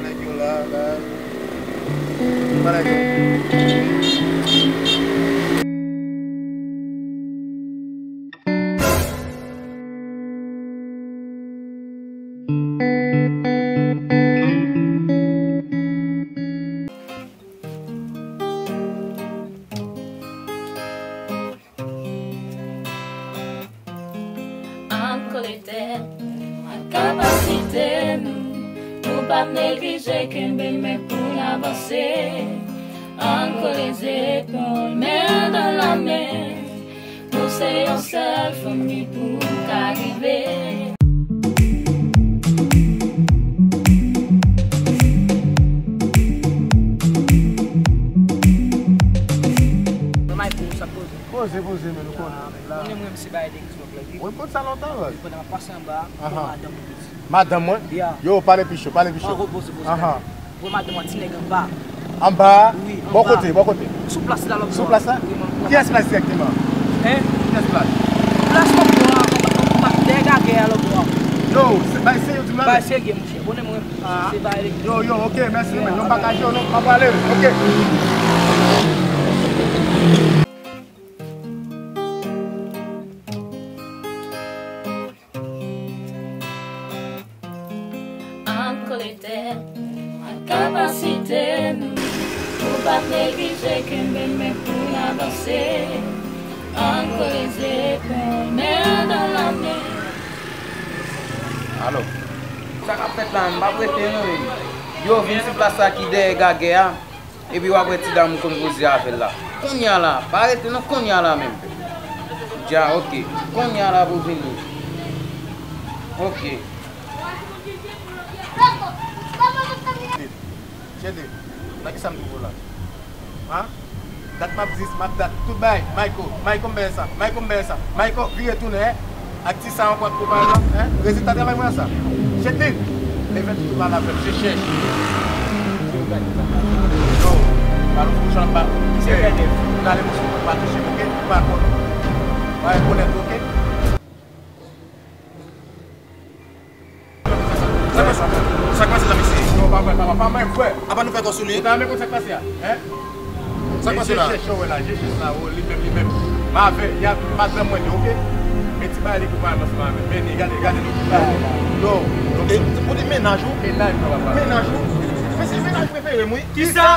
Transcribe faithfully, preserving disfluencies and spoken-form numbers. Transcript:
Nèg yo la, la. Pa nèg yo. Ann kole tèt nou ak kapasite nou, nou p ap neglije kenbe men pou n avanse. Ann kole zepòl, men nan lamen, nou se yon sèl fanmi pou n ka rive. Mwen, Michael, sa poze. Poze, poze, men nou konnen. Konnen mwen, m se bay de Xbox la, wi. Wi, m konn sa lontan, baz. Pandan m ap pase anba, Aha. Madanm ou piti. Madanm mwen? Ya. Yo, pale pi cho, pale pi cho. An, poze, poze. Aha. Mwen, madanm mwen, ti nèg anba. Anba? Wi, anba. Bò kote, bò kote. Sou plas la, lòt bò. Sou plas la? Wi, mwen, mwen. Kiyès plas egzakteman? Hein? Kiyès plas? Plas lòt bò a, anba, anba, dèyè gagè a, lòt bò a. Yo, se bay serye w di m la, men. Bay serye, monchè. Konnen mwen, Ah. se bay elektrik. Yo, yo, ok, mèsi, men. Yo, m pa ka jwe w non, m ap prale, ok. Ann kole tèt nou ak kapasite nou, pou pa neglije kenbe men pou n avanse. Ann kole zepòl, men nan lamen. Alo. Sa k ap fèt la, m p ap rete non, men. Yo vin sou plas la ki dèyè gagè a. Epi w ap wè ti dam ou konn koze avè l la. Kounye a la, pa rete non, kounye a la menm. Dja, ok. Kounye a la pou vini. Ok. Chede, nan ki sa m twouve w la? Hein? Dat m ap di, m ap dat tout bagay. Mayko, Mayko m bèyè sa, Mayko m bèyè sa, Mayko vire tounen, eh. Ak ti sa ankò ak kopa la, hein? Rezilta travay mwen sa. Chedlin, leve tout mal avè m, se chèch. Yo, pa nou fouch anba. Se fè nèf. N ale pou sou pa touche, ok? Pa konn. Pa rekonèt, ok? Sa k pase? Sa k pase la, mesye? Non, pa vre, papa, pa mwen, frè. Apa nou fè kò sou li? Ou ta renmen konn sa k pase a? Hein? Sa k pase la? Je chèch yo wè la, je chèch la, oh, li menm, li menm. M avè, y a madanm mwen li, ok? Men ti bagay li pou pa ansanm avè m. Men li, gade, gade li. Yo, yo. E, ou di mennaj ou? Mennaj mwen, papa. Mennaj ou? Men se mennaj prefere m, wi. Kisa?